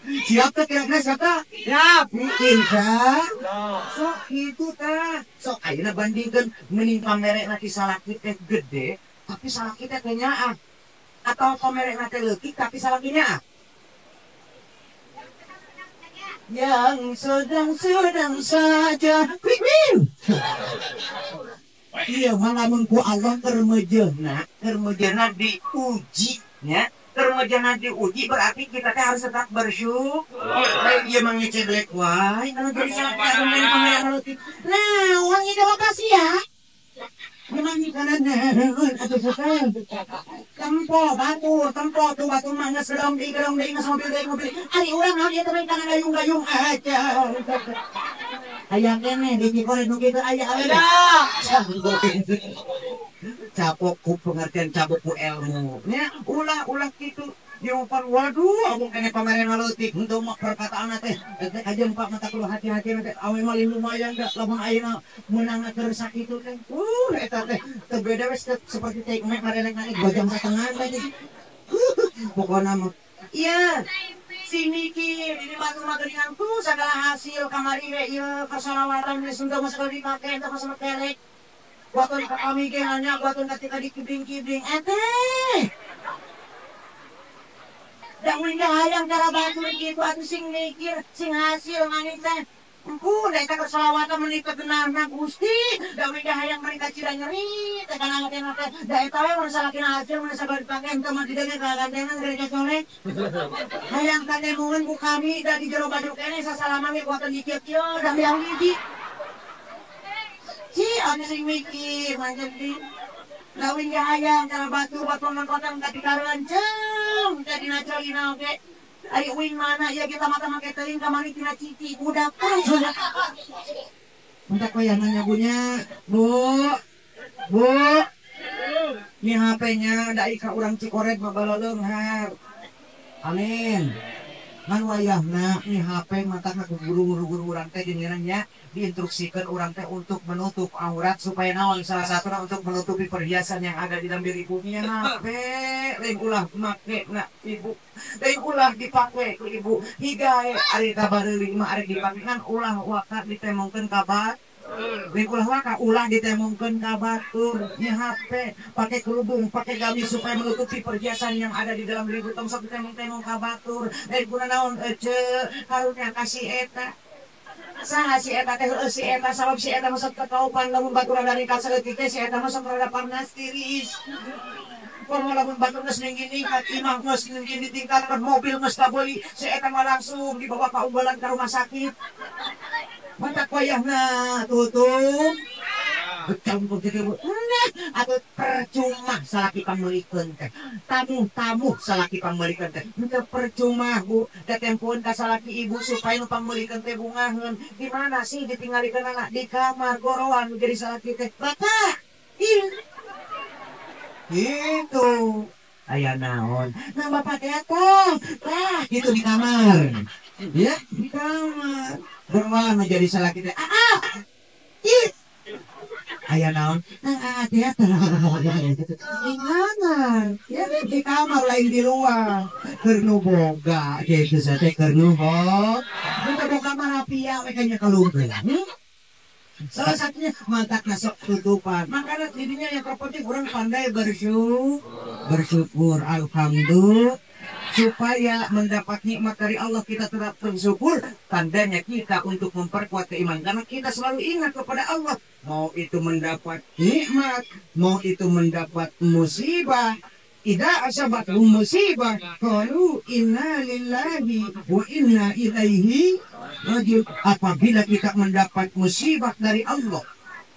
Siap teh kira-kira siap teh? Siap. Insya. Sok itu teh. Sok ayeuna bandingkeun mending pamerek ti salaki teh gede tapi salaki teh teu nyaah. Atau pamerek teh leutik tapi salaki nyaah. Yang sedang-sedang saja. Wih, wih. Iya, mah lamun ku Allah keur meujeuhna, keur meujeuhna diuji nya. Keur meujeuhna diuji berarti kita teh harus tetap bersyukur. Lain ieu mah ngecedlek wae, anu jadi salaki anu main pamerek leutik. Nah, urang ieu lokasi ya. Memang kana naon atuh setan. Tempo batur, tempo tuh batur mah geus gedong deui, gedong deui, geus mobil deui, mobil. Ari urang naon ieu teh main kana gayung-gayung aja. Aya keneh di Cikore nu kitu aya awewe. Capok ku pengertian, cabok ku ilmu. Nya ulah-ulah kitu. Diupan waduh abong kene pamere leutik henteu mah perkataan teh. Teh aja pak mata kudu hati-hati teh awe mah lumayan da lamun ayeuna meunang keur sakitu teh. Eta teh teu beda we seperti teh mek marelek naik 2 jam setengah teh. Pokona mah iya si mikir ini batu mah geuningan tuh segala hasil kamari we ieu kersolawatan geus henteu mah segala dipake henteu mah sama kelek. Buatun ka kami ge nanya buatun ketika dikibring-kibring eteh. Da uing hayang cara batur kitu atuh sing mikir sing hasil maneh teh. Engku da eta kersolawatan meuni kegenahna Gusti. Da uing hayang meuni kacida nyeri teh kana teh teh. Da eta we mun salakina hasil mun sagala dipake henteu mah didenge kagantengan gede cocolek. Hayang katemungan ku kami da di jero baju keneh sasalama ge kuatan dikieu-kieu da hayang hiji. Si anu sing mikir mancan di lawing hayang cara batu batu nangkotang ka dikarenceng teh dina ceulina oge. Ari uing mana ieu kita mata make teuing ka maneh tina cici budak. Entak we nanya bunya, Bu. Bu. Ni HP-nya da ka urang Cikoret mah balaleunghar. Amin. Ngan wayahna ni HP matakna ku guru-guru urang teh jeung nya diinstruksikan urang teh untuk menutup aurat supaya naon salah satunya untuk menutupi perhiasan yang ada di dalam diri ibunya. HP lain ulah make na ibu, lain ulah dipake ku ibu higae ari tabareuli mah arek dipake ngan ulah waka ditemongkeun ka lain ulah waka ulah ditemongkeun ka batur. Nya HP pakai kerudung, pakai gamis supaya menutupi perhiasan yang ada di dalam diri tong sok ditemong-temong ka batur. Lain guna naon ece karunya kasih eta saha si eta teh heueuh si eta sabab si eta masuk ke kaupan lamun baturan dari kasaeutik teh si eta masuk rada parnas tiris. Komo lamun batur geus ninggi ningkat imah geus ninggi ditingkatkan mobil geus kabeuli si eta mah langsung dibawa ka umbalan ka rumah sakit. Mantak wayahna tutup campur jadi nah atau percuma salaki pangmeulikeun teh tamu-tamu salaki pangmeulikeun teh henteu percuma Bu da tempoeun ka salaki ibu supaya nu pangmeulikeun teh bungaheun. Di mana sih ditinggalikeun anak di kamar goroan nu jadi salaki teh bapak gitu aya naon nah bapak teh tah gitu di kamar ya di kamar goroan nu jadi salaki teh ah ih aya naon nah teh di kamar ya di kamar lain di luar keur nu boga gitu teh keur nu boga boga mah rapia we kanya kalungkeun. Salah satunya mantak nasok tutupan. Makanya jadinya yang terpenting orang pandai bersyukur, bersyukur alhamdulillah supaya mendapat nikmat dari Allah kita tetap bersyukur. Tandanya kita untuk memperkuat keimanan karena kita selalu ingat kepada Allah. Mau itu mendapat nikmat, mau itu mendapat musibah. Idza asabathum musibah qalu inna lillahi wa inna ilaihi raji'un. Apabila kita mendapat musibah dari Allah,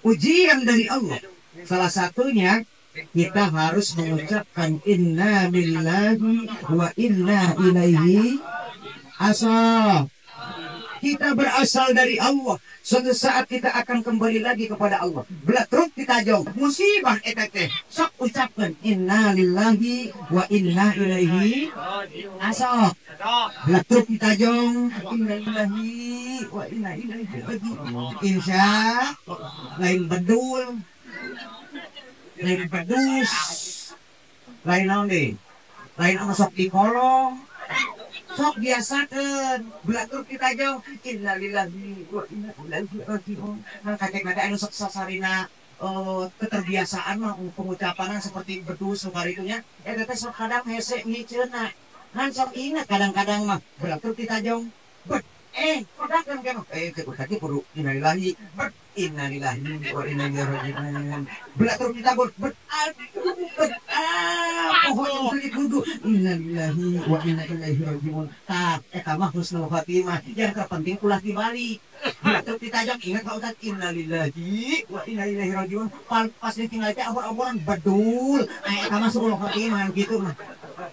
ujian dari Allah, salah satunya kita harus mengucapkan inna lillahi wa inna ilaihi asal. Kita berasal dari Allah. Suatu saat kita akan kembali lagi kepada Allah. Belatruk kita jauh. Musibah eta teh. Sok ucapkan inna lillahi wa inna ilaihi asal. Belatruk kita jauh. Inna lillahi wa inna ilaihi raji'un. Insya lain bedul, lain pedus, lain naon deui. Lain anu sok dikolong. Sok biasakeun, belatur kita jauh. Innalillahi wa inna ilaihi raji'un. Kan kakek teh anu sok sasarina keterbiasaan mah pengucapan seperti bedus nya eta teh sok kadang hese miceuna. Kan sok ingat kadang-kadang mah belatur kita jauh. Bet kodakeun kan tadi kudu innalillahi bet innalillahi wa inna ilaihi raji'un. Belatur kita bet aduh bet pokoknya sakit kudu innalillahi wa inna ilaihi raji'un. Tah eta mah husnul khotimah. Yang terpenting ulah dibalik. Belatur kita jauh ingat Pak Ustaz innalillahi wa inna ilaihi raji'un. Pas ditinggal teh abor-aboran bedul. Eta mah husnul khotimah gitu mah.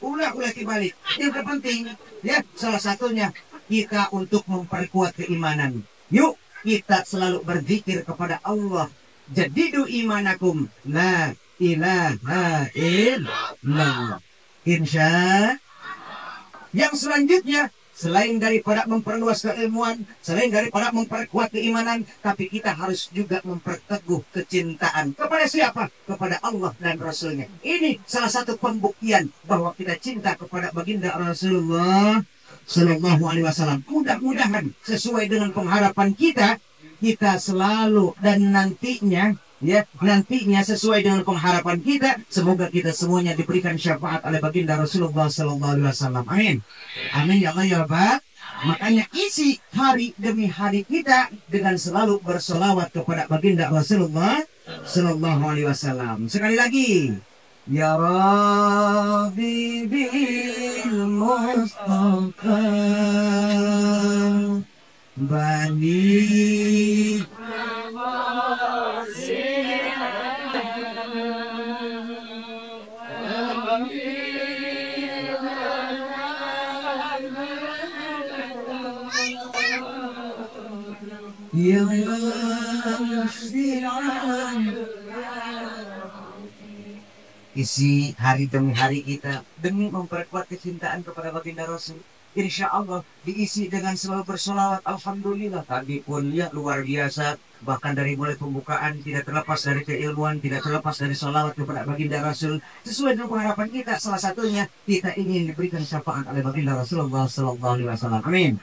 Ulah dibalik. Yang terpenting ya salah satunya kita untuk memperkuat keimanan. Yuk kita selalu berzikir kepada Allah. Jadidu imanakum la ilaha illallah. Insya. Yang selanjutnya, selain daripada memperluas keilmuan, selain daripada memperkuat keimanan, tapi kita harus juga memperteguh kecintaan. Kepada siapa? Kepada Allah dan Rasulnya. Ini salah satu pembuktian bahwa kita cinta kepada baginda Rasulullah Sallallahu Alaihi Wasallam. Mudah-mudahan sesuai dengan pengharapan kita, kita selalu dan nantinya, ya, nantinya sesuai dengan pengharapan kita, semoga kita semuanya diberikan syafaat oleh baginda Rasulullah Sallallahu Alaihi Wasallam. Amin. Amin ya Allah ya Rabb. Makanya isi hari demi hari kita dengan selalu bersolawat kepada baginda Rasulullah Sallallahu Alaihi Wasallam. Sekali lagi. Ya Rabbi bil Mustafa bani ya. Isi hari demi hari kita demi memperkuat kecintaan kepada baginda Rasul. Insya Allah diisi dengan selalu bersolawat. Alhamdulillah tadi pun ya luar biasa. Bahkan dari mulai pembukaan tidak terlepas dari keilmuan, tidak terlepas dari solawat kepada baginda Rasul. Sesuai dengan pengharapan kita, salah satunya kita ingin diberikan syafaat oleh baginda Rasulullah Sallallahu Alaihi Wasallam. Amin.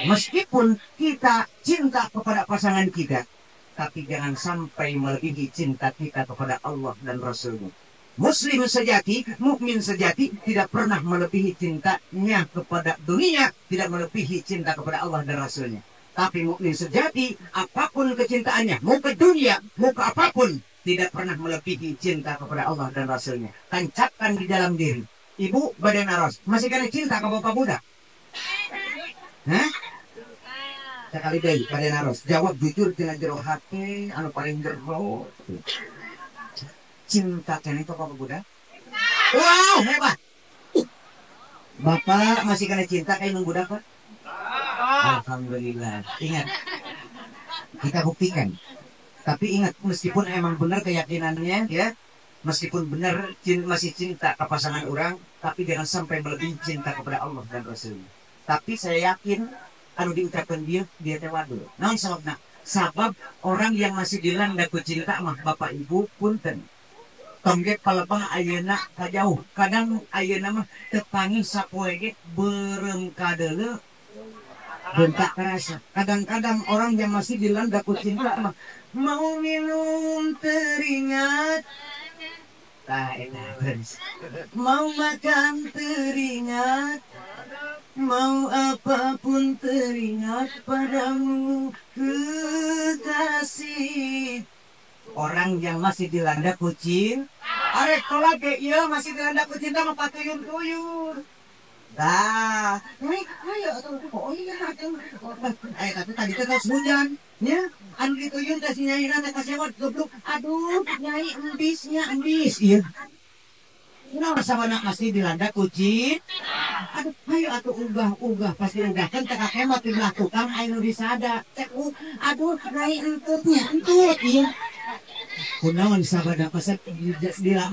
Meskipun kita cinta kepada pasangan kita, tapi jangan sampai melebihi cinta kita kepada Allah dan Rasulnya. Muslim sejati, mukmin sejati tidak pernah melebihi cintanya kepada dunia, tidak melebihi cinta kepada Allah dan Rasulnya. Tapi mukmin sejati, apapun kecintaannya, mau ke dunia, mau ke apapun, tidak pernah melebihi cinta kepada Allah dan Rasulnya. Tancapkan di dalam diri. Ibu badan aros, masih kena cinta ke bapak muda? Hah? Sekali deh, badan aros. Jawab jujur dengan jero hati, anu paling jero. Cinta kene itu bapak budak? Wow, hebat. Bapak masih kena cinta kayak nung budak, Pak? Alhamdulillah. Ingat, kita buktikan. Tapi ingat, meskipun emang benar keyakinannya, ya, meskipun benar masih cinta ke pasangan orang, tapi jangan sampai melebihi cinta kepada Allah dan Rasulnya. Tapi saya yakin, kalau diucapkan dia, dia tewadul. Naon sababna? Sabab orang yang masih dilanda ku cinta mah bapak ibu punten. Tong ge palebah ayeuna kajauh. Kadang ayeuna mah teu sapoe ge beureum kadeuleu bentak kerasa. Kadang-kadang orang yang masih dilanda ku cinta mah mau minum teringat. Tah eta mau makan teringat. Mau apapun teringat padamu kekasih. Orang yang masih dilanda kucing, arek tolak ge ieu masih dilanda kucing mah patuyun-tuyun. Dah, ini ayo atuh oh iya atuh. Tapi tadi teh tos hujan nya. Anu dituyun teh si nyaina teh kasewot goblok. Aduh, nyai embisnya embis ieu. Kenapa sabana masih dilanda kucing? Aduh, ayo atuh ugah-ugah pasti ugahkan teh kakemat di belah tukang aya nu disada. Cek aduh, nyai entutnya entut ieu. Kunaon sabada pasal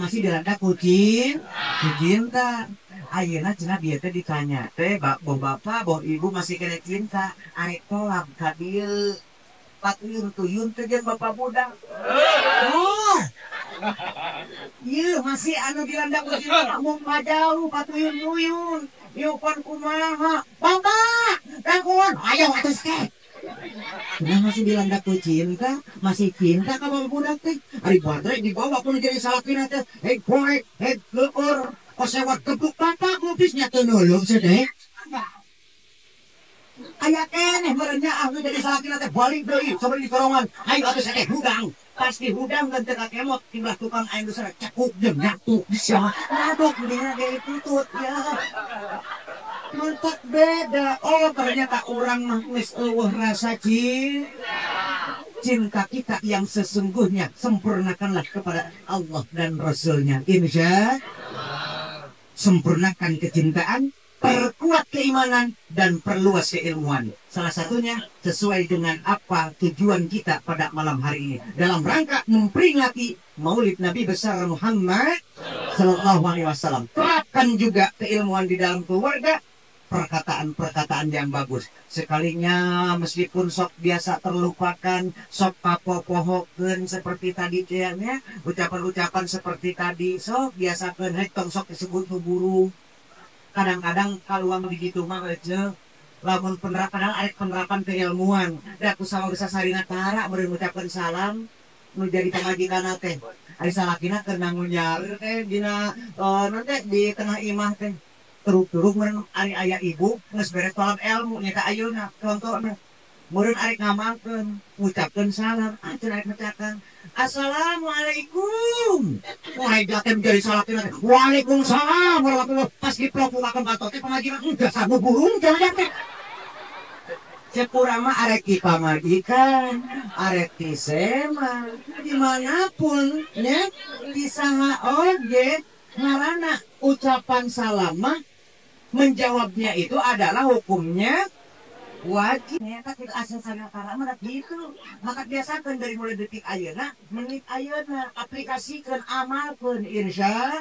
masih dilanda kucing, cinta. Ayeuna cenah dia teh ditanya teh boh bapak boh ibu masih kena cinta, arek tolak ka dieu. Patuyun tuyun teh jeung bapak budak. Oh. Ieu masih anu dilanda ku cinta mung majauh patuyun-tuyun. Ieu pan kumaha? Bapak, dagoan, ayo atuh teh. Nah, masih dilanda ku cinta, masih cinta ka budak teh. Ari baterai dibawa pun jadi salakina teh. Hei poek, hei geueur, kosewat gebuk bapak ngupis-nya teu nulung sedeh. Aya keneh meureun nyaah nu jadi salakina teh balik deui sabari di korongan. Hayu atuh teh hudang. Pasti hudang dan teu kakemot timbah tukang aing geus cekuk jeung nyatuk sia. Ngaduk dina ge putut ya. Mantap beda. Oh ternyata orang mah geus eueuh rasa cinta. Cinta kita yang sesungguhnya sempurnakanlah kepada Allah dan Rasulnya. Insya sempurnakan kecintaan, perkuat keimanan, dan perluas keilmuan. Salah satunya sesuai dengan apa tujuan kita pada malam hari ini. Dalam rangka memperingati Maulid Nabi besar Muhammad Sallallahu Alaihi Wasallam. Terapkan juga keilmuan di dalam keluarga, perkataan-perkataan yang bagus. Sekalinya meskipun sok biasa terlupakan, sok papopohokeun seperti tadi ya, ucapan-ucapan seperti tadi, sok biasakeun hek tong sok disebut nu buruk. Kadang-kadang kaluang begitu mah aja lamun penerapan arek penerapan keilmuan da ku sama bisa sarina tara meureun ngucapkeun salam nu jadi pamajikan teh ari salakina keur nangunyar teh dina non teh di tengah imah teh turuk-turuk meureun ari aya ibu geus beres tolab ilmu nyata ayeuna contohna meureun arek ngamalkeun ngucapkeun salam ah cenah arek ngucapkeun assalamualaikum. Wah, jate menjadi salakina teh waalaikumsalam warahmatullahi. Pas dipropukakeun bato teh pamajikan dasar nu burung jangan teh. Cek urang mah arek di pamajikan, arek di sema, dimanapun nya di saha oge ngaranna ucapan salam mah menjawabnya itu adalah hukumnya wajib. Nyata kita asal sanakara mah gitu. Maka biasakan dari mulai detik ayeuna, menit ayeuna, aplikasikeun, amalkeun insya.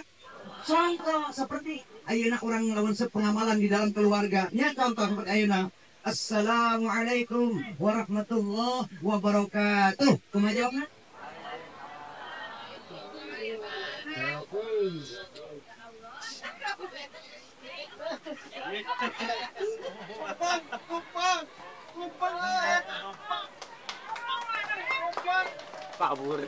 Contoh seperti ayeuna urang lawan sepengamalan di dalam keluarga. Nya contoh seperti ayeuna. Assalamualaikum warahmatullahi wabarakatuh. Kumaha jawabna? Kabur.